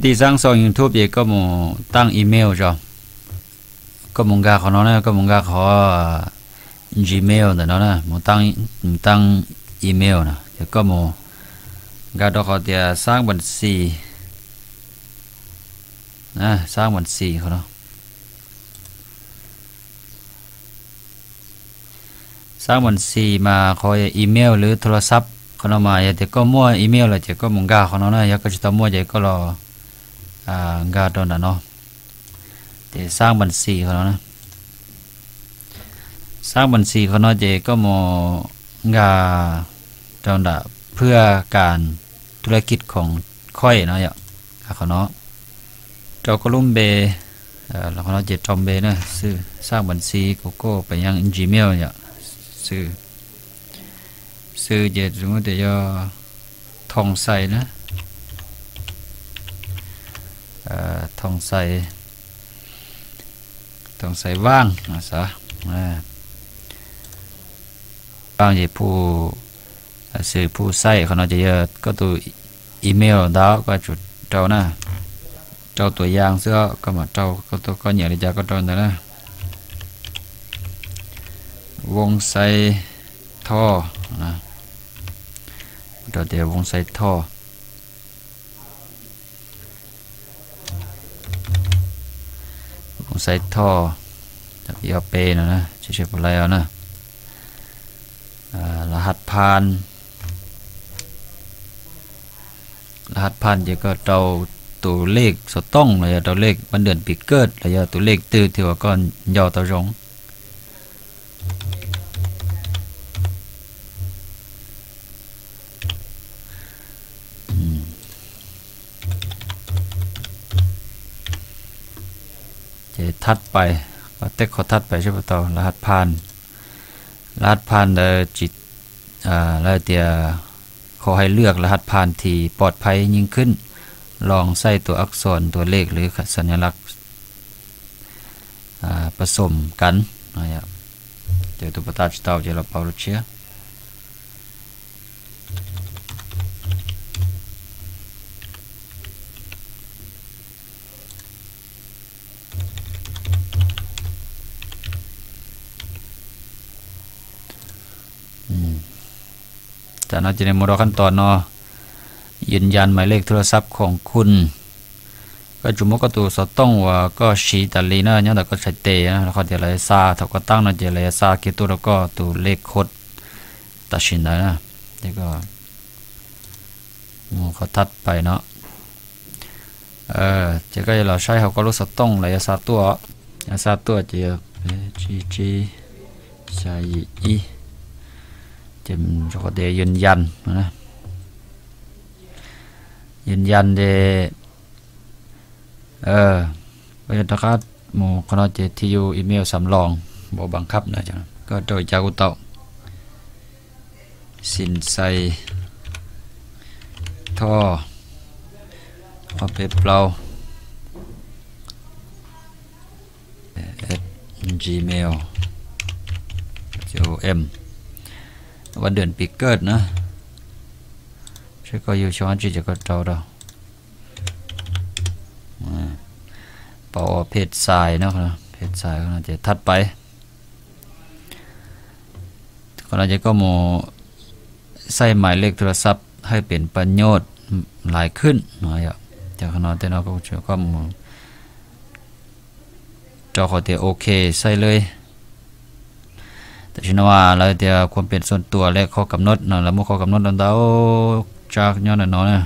Tib xaab xoo YouTube ces koj mus taab email tso. Koj mus nkag qhov no na, koj mus nkag qhov Gmail ntawm no na, mus taab email na, ces koj mus nkag rau qhov tias xaab npas xis, xaab npas xis qhov no. Xaab npas xis mas qhov email lub thoo las xab qhov no mas yog tias koj muaj email lawm ces koj mus nkag qhov no na, yog koj tsis tau muaj ces koj los nkag rau nram no, ces xaab npas xis qhov no na. Xaab npas xis qhov no ces koj mus nkag rau nram phwaj kas thub lab kij khoom khoij no yom, qhov no rau koj lub npe, qhov no ces rau npe na, xwb xaab npas xis kuv koj pem yaj Gmail yom, xwb, xwb ces tsuas muab tias yog Thoo Xais na, Thoo Xais, Thoo Xais Vaaj, Vaaj ces phu, xwb phu xais qhov no ces yog koj tus email ntawd koj tsum rau na, rau tuam yaas xwb, koj mam rau koj tus, koj nyiam li cas koj rau ntawd na. Voos Xais Thoj, rau tias Voos Xais Thoj. Voos Xais Thoj, ib ob peb no na, tsis tshua puas laib os na. Las has phan, las has phan ces koj rau tus lej xov tooj los yog rau lej pab dwm pis kawj los yog tus lej twg thiaj uas koj nco tau zoo. Ces thab pais, tej qhov thab pais seb puas tau. Las has phan, las has phan ntawd tsis, lawv tias ขอให้เลือกรหัสผ่านที่ปลอดภัยยิ่งขึ้น ลองใส่ตัวอักษรตัวเลขหรือสัญลักษณ์ ผสมกัน ces tus puas tas tsis tau ces los pauv lub tshiab. Tam no ces nws mus rau qhab tos no, ยืนยันหมายเลขโทรศัพท์ของคุณ Koj tsum muab koj tus xov tooj uas koj siv tas li na nyob ntawm koj txhais tes na, rau qhov tias lawv xa thaum koj tab no ces lawv xa kiag tuaj rau koj tus lej khod tam sim ntawd na. Ces koj mus qhov thab pais no, ces koj yuav los saib hauv koj lub xov tooj lawv yuav xa tuaj, yuav xa tuaj ces tsib tsib xya yim ib, ces rau qhov tias ยืนยัน no na, ยืนยัน ces koj yuav rov qab mus qhov no ces ที่อยู่อีเมลสำรอง บอกบังคับ no, koj rau li cas kuj tau. Xin Xais Thoj ob peb plaub at gmail com, pab dwm pis kawj na, seb koj yug xyoo dab tsi ces koj rau rau. Pauv phem xais no, phem xais no ces thab pais. Qhov no ces koj mus ใส่หมายเลขโทรศัพท์ให้เป็นประโยชน์หลายขึ้น no yom. Ces qhov no tej no koj mus rau qhov tias ok xais lawm. Tam sim no lawv tias ความเป็นส่วนตัว และข้อกำหนด no, lawv muaj ข้อกำหนด ntau ntau tsab nyob ntawm no na.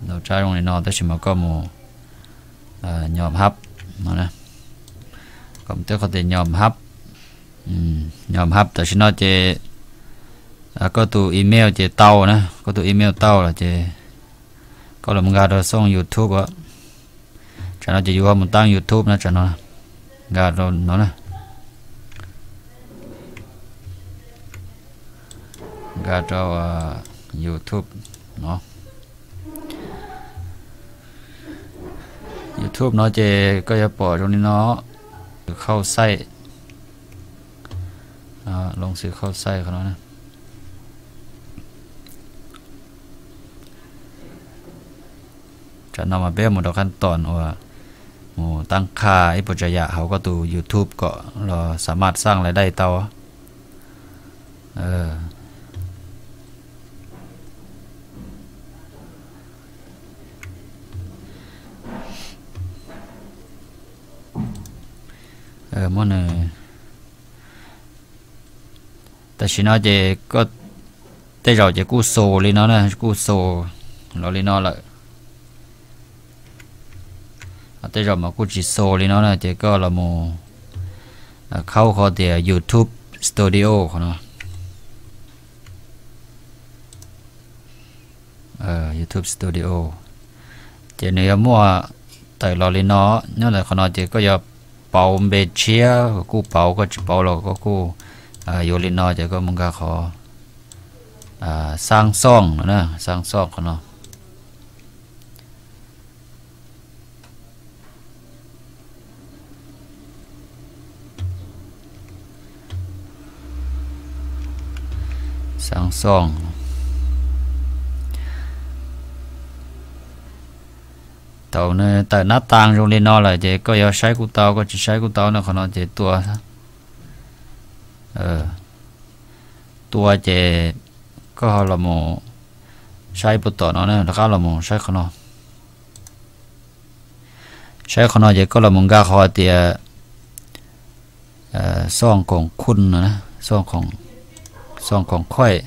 Ntau tsab zoo li no tab sis mas koj mus ยอมรับ no, koj mus twb qhov tias ยอมรับ, ยอมรับ tam sim no ces koj tus email ces tau na, koj tus email tau lawm ces koj los nkag rau xoo YouTube os. Tsam no ces yus ho mus taab YouTube na, tsam no nkag rau no na, nkag rau YouTube no. YouTube no ces koj yuav pom zoo li no, xwm khauj xaij, loo xwm khauj xaij qhov no. Tsam no mas peb mus rau qab tom uas mus tab qha ib puas tsav yam hauv koj tus YouTube kom los xa maj xaj lais dai tau. Tam sim no ces koj tej zaum ces kuj xus li no na, kuj xus los li no lawm. Tej zaum mas kuj tsis xus li no na, ces koj los mus khaub qhov tias YouTube Studio qhov no. YouTube Studio, ces nws yuav muaj tawm los li no. Nyob ntawm qhov no ces koj yuav pauv npe tshiab kuj pauv, koj tsis pauv los koj kuj yuav li no, ces koj mus nkag qhov xaab xooj no na, xaab xooj qhov no. Xaab xooj, thaum nws tawm nab taas zoo li no lawm ces koj yuav saib kuj tau, koj tsis saib kuj tau na, qhov no ces tua, tua ces koj ho los mus saib puag tom no na, rov qab los mus saib qhov no. Saib qhov no ces koj los mus nkag qhov tias xooj khoom khun, xooj khoom khuaj,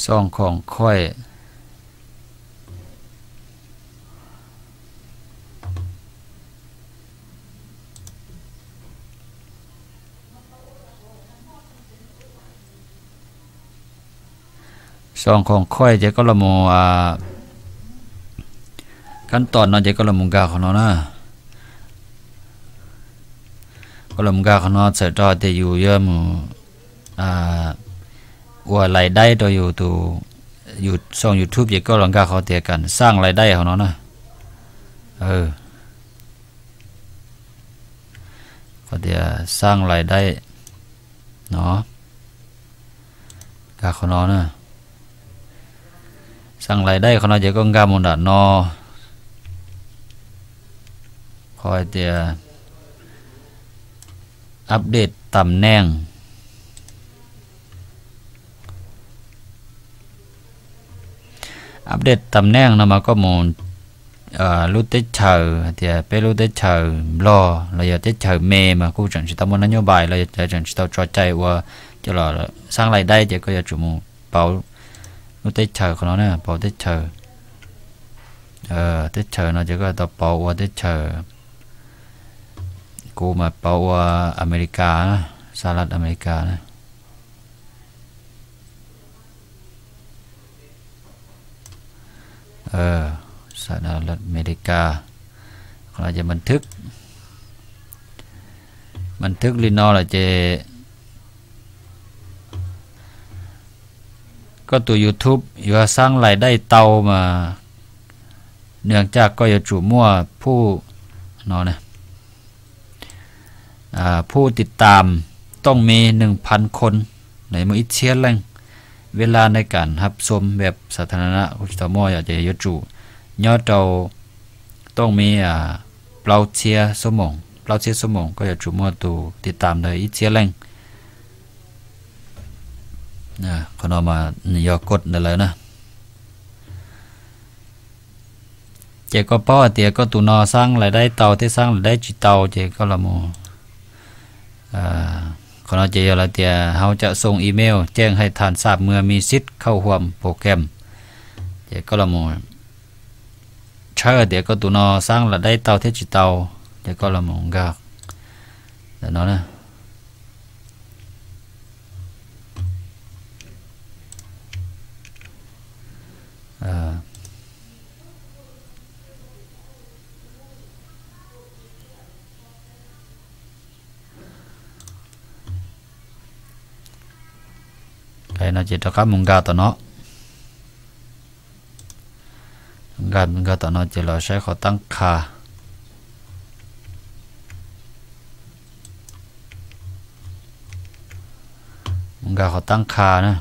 xooj khoom khuaj. Xooj khoom khuaj ces koj los mus, kab tom no ces koj los mus nkag qhov no na. Koj los mus nkag qhov no txhawm rau tias yus yuav mus ua lais dai rau yus tus, yus xooj YouTube ces koj los nkag qhov tias kam xaj lais dai hauv no na. Qhov tias xaj lais dai no, nkag qhov no na. Xaj lais dai qhov no ces koj nkag mus nram no, qhov tias update tam neej. Update tam neej no mas koj mus lub teb chaws, hais tias peb lub teb chaws Nplog los yog teb chaws me mas kuj tseem tsis tau muaj nab nyob npais los yog tseem tsis tau tso cai ua coj los xaj lais dai ces koj yuav tsum mus pauv lub teb chaws qhov no na, pauv teb chaws. Teb chaws no ces koj tau pauv ua teb chaws, kuv mas pauv ua Amelikas, Xas Las Amelikas na. Xas Las Amelikas, qhov no ces man thwb, man thwb li no lawm ces koj tus YouTube yuav xaj lais dai tau mas nws caj koj yuav tsum muaj phuj no, phuj tiv tam tooj mi neeg phan khon, muaj ib txhiab leej, vej laj nej kam hab xom vej xas tha na na kuj tsis tau muaj yom, ces yuav tsum nyob rau tooj mi plaub txhiab xuab moos, plaub txhiab xuab moos koj yuav tsum muaj tus tiv tam ntawd ib txhiab leej. Qhov no mas nws yog kod ntawd lawm na. Ces koj paub hais tias koj tus no xab lais daib tau thiab xab lais daib tsis tau ces koj los, qhov no ces yog lawv tias hauv cawm xoo email ceeb hais tham xam mws mi xib khauj huam program. Ces koj los tshawb hais tias koj tus no xab lais daib tau thiab tsis tau, ces koj los nkag ntawm no na. No ces rov qab mus nkag tom no. Nkag tom no ces los saib qhov tab qha. Nkag qhov tab qha na.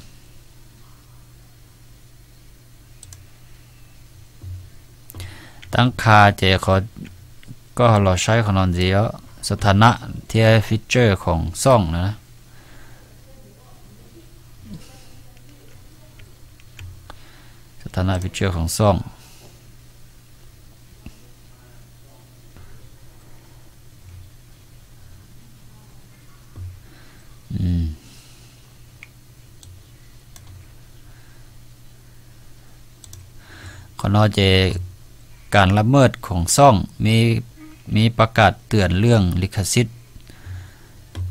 Tab qha ces koj ho los saib qhov no ntxiv os, xab tha na thiab feature khoom xooj na. Xab tha na feature khoom xooj. Qhov no ces การละเมิด khoom xooj, มีประกาศเตือนเรื่อง ลิขสิทธิ์.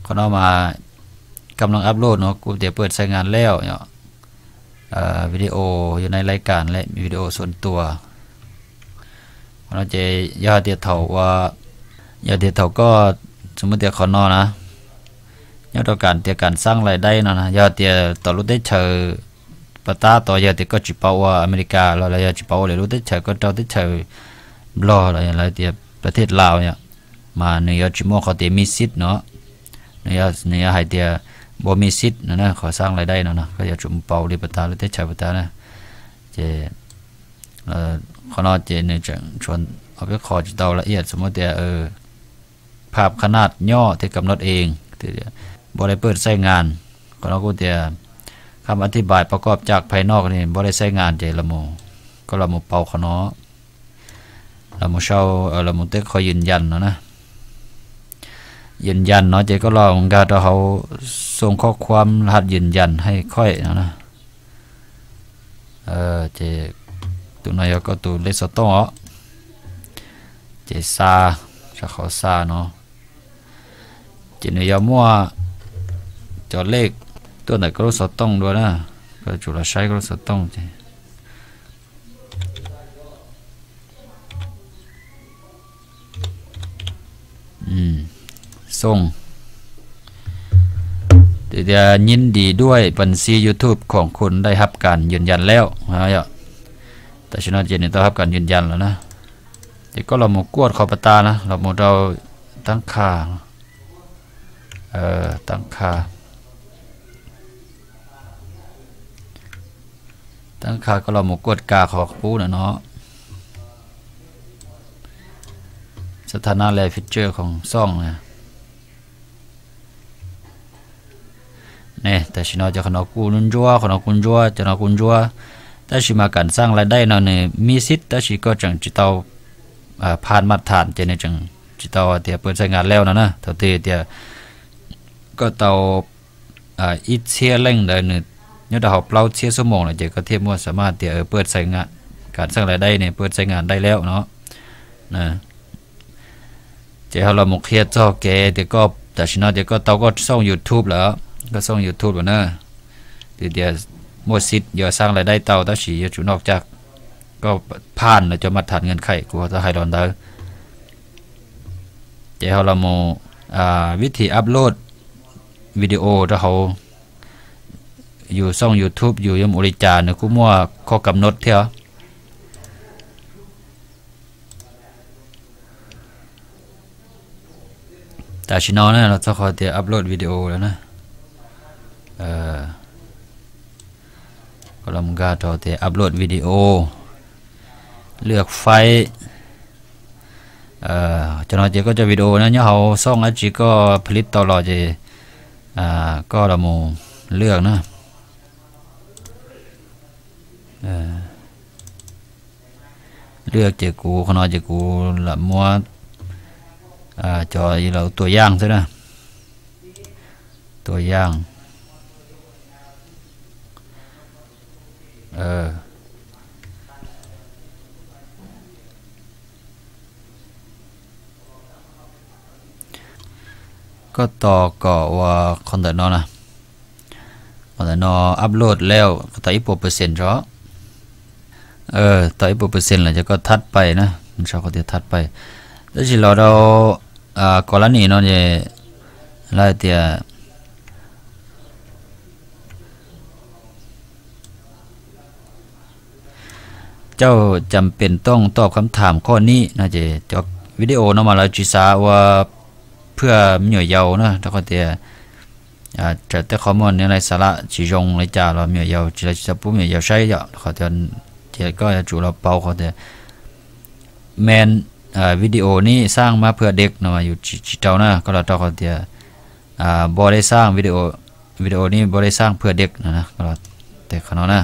Qhov no mas กำลังอัปโหลด no kuj tias เปิดใช้งานแล้ว video อยู่ในรายการ และ video ส่วนตัว. Qhov no ces yog hais tias thaum, yog tias thaum koj, txuas muab tias qhov no na, nyob rau การ tias การสร้างรายได้ no na, yog tias tom lub teb chaws pas tab tod, yog tias koj tsis pauv ua Amelikas los yog tsis pauv ua lwm lub teb chaws, koj rau teb chaws Nplog los lawv tias ประเทศลาว yom, mas nws yuav tsis muaj qhov tias มีสิทธิ์ no. Nws yuav hais tias บ่มีสิทธิ์ no na, qhov สร้างรายได้ no na, koj yuav tsum mus pauv li pas tab lub teb chaws pas tab na. Ces qhov no ces nws tseem tshuav ob peb qho tsis tau ละเอียด, txuas muab tias ภาพขนาดย่อที่กำหนดเอง บ่ได้เปิดใช้งาน. Qhov no kuj tias คำอธิบายประกอบจากภายนอก นี่ บ่ได้ใช้งาน ces koj los mus pauv qhov no, los mus sau, los mus teb qhov ยืนยัน no na. ยืนยัน no ces koj los nkag rau hauv ส่งข้อความรหัสยืนยันให้ข้อย no na. Ces tus no yog koj tus lej xov tooj os. Ces xa, xa qhov xa no, ces nws yuav muaj cov lej tuaj ntawm koj lub xov tooj dua na. Koj tsum los saib koj lub xov tooj ces xooj, tias ยินดีด้วย บัญชี YouTube ของคุณได้รับการยืนยันแล้ว. Tam sim no ces nws tau รับการยืนยัน lawm na. Ces koj los mus kuaj qhov pas tas na, los mus rau tab qha, tab qha, tab qha koj los mus kuaj ka qhov qub ntawm no, สถานะ และ feature khoom xooj na. Ne, tam sim no cov qhov no kuj ntsuab, qhov no kuj ntsuab, cov no kuj ntsuab. Tab sis mas การสร้างรายได้ no nws มีสิทธิ์ tab sis koj tseem tsis tau ผ่านมาตรฐาน ces nws tseem tsis tau tias เปิดใช้งานแล้ว no na. Thaum twg tias koj tau ib txhiab leej ntawd nws nyob rau hauv plaub txhiab xuab moos lawm ces koj thiaj muaj สามารถ tias เปิดใช้งาน การสร้างรายได้ นี่ เปิดใช้งานได้แล้ว no. Ces ho los mus qhia txog kev tias koj tam sim no tias koj tau koj xooj YouTube lawm, koj xooj YouTube lawm na. Twb tias muaj สิทธิ์ yuav สร้างรายได้ tau tab sis yuav tsum noj caj, koj ผ่าน lawv cov มาตรฐาน เงื่อนไข kuv tau hais los ntawd. Ces ho los mus วิธี upload video rau hauv yus xooj YouTube yus yuav mus ua li cas nws kuj muaj ข้อกำหนด thiab. Tam sim no na los txog qhov tias upload video lawm na. Koj los nkag rau tias upload video, เลือกไฟล์. Cov no ces koj cov video na nyob hauv xooj dab tsi koj ผลิต tau los ces koj los mus เลือก na. เลือก ces kuv qhov no ces kuv lam muab cov los tua yaj xwb na. Tua yaj. Koj tos kom ua qhov ntawm no na, qhov ntawm no upload แล้ว koj tos ib puas percent tso. Tos ib puas percent lawm ces koj ถัดไป na, sau qhov tias ถัดไป. Tab sis los rau กรณี no ces lawv hais tias เจ้าจำเป็นต้องตอบคำถามข้อนี้ no ces cov video no mas lawv tsis xav ua phwj me nyuam yaus na, rau qhov tias txawm tej qhov muaj nws lais xav lam tsis zoo li cas los me nyuam yaus tsis, lawv tsis tau pub me nyuam yaus saib yom. Qhov tias ces koj yuav tsum los pauv qhov tias แมน videoนี้สร้างมาเพื่อเด็ก no mas yus tsis, tsis rau na, koj los rau qhov tias ไม่ได้สร้าง video, videoนี้ไม่ได้สร้างเพื่อเด็ก no, qhov no na.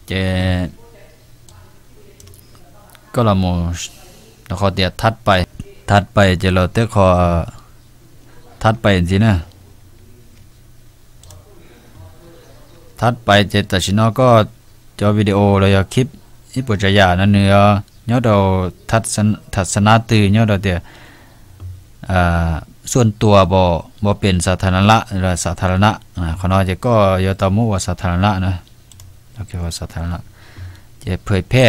Ces koj los mus rau qhov tias ถัดไป, ถัดไป ces los tej qhov ถัดไป ntxiv na. ถัดไป ces tam sim no koj cov video los yog clip ib puas tsav yam no nws nyob rau ทัศนะ twg, nyob rau tias ส่วนตัว pem สาธารณะ los สาธารณะ. Qhov no ces koj yuav tau muab ua สาธารณะ na. Ces เผยแพร่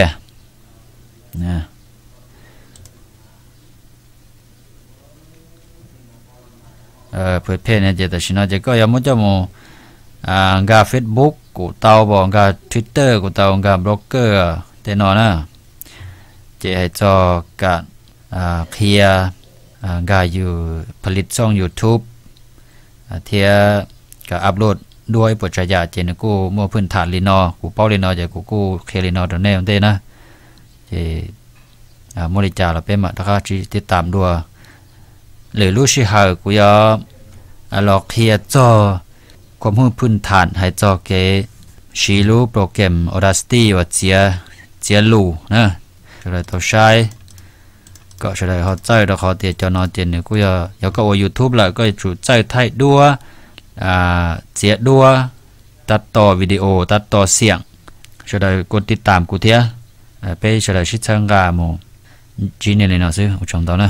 เผยแพร่ no ces tam sim no ces koj yuav muab coj mus nkag Facebook kuj tau, pom nkag Twitter kuj tau, nkag Blogger tej no na. Ces hais txog kam qhia nkag yus ผลิตช่อง YouTube thiab kam upload duab ib puas tsav yam ces nws kuj muaj พื้นฐาน li no. Kuv paub li no ces kuv kuj qhia li no rau nej ua ntej na. Ces muaj li cas los peb mam rov qab sib tham dua. Lwm lub sij hawm kuv yuav los qhia txog ความรู้พื้นฐาน hais txog kev siv lub program Audacity uas txiav, txiav lus na. Sawv daws tau saib kom sawv daws ho txawj, rau qhov tias cov no ces nws kuj yog, yog koj ua YouTube lawm koj yuav tsum txawj thaij duab, txiav duab, tab tom video, tab tom xiam. Sawv daws kuj ติดตาม kuv thiab. Peb sawv daws sib txhawb nqa mus, ntsib nej li no xwb, ua tsaug ntau na.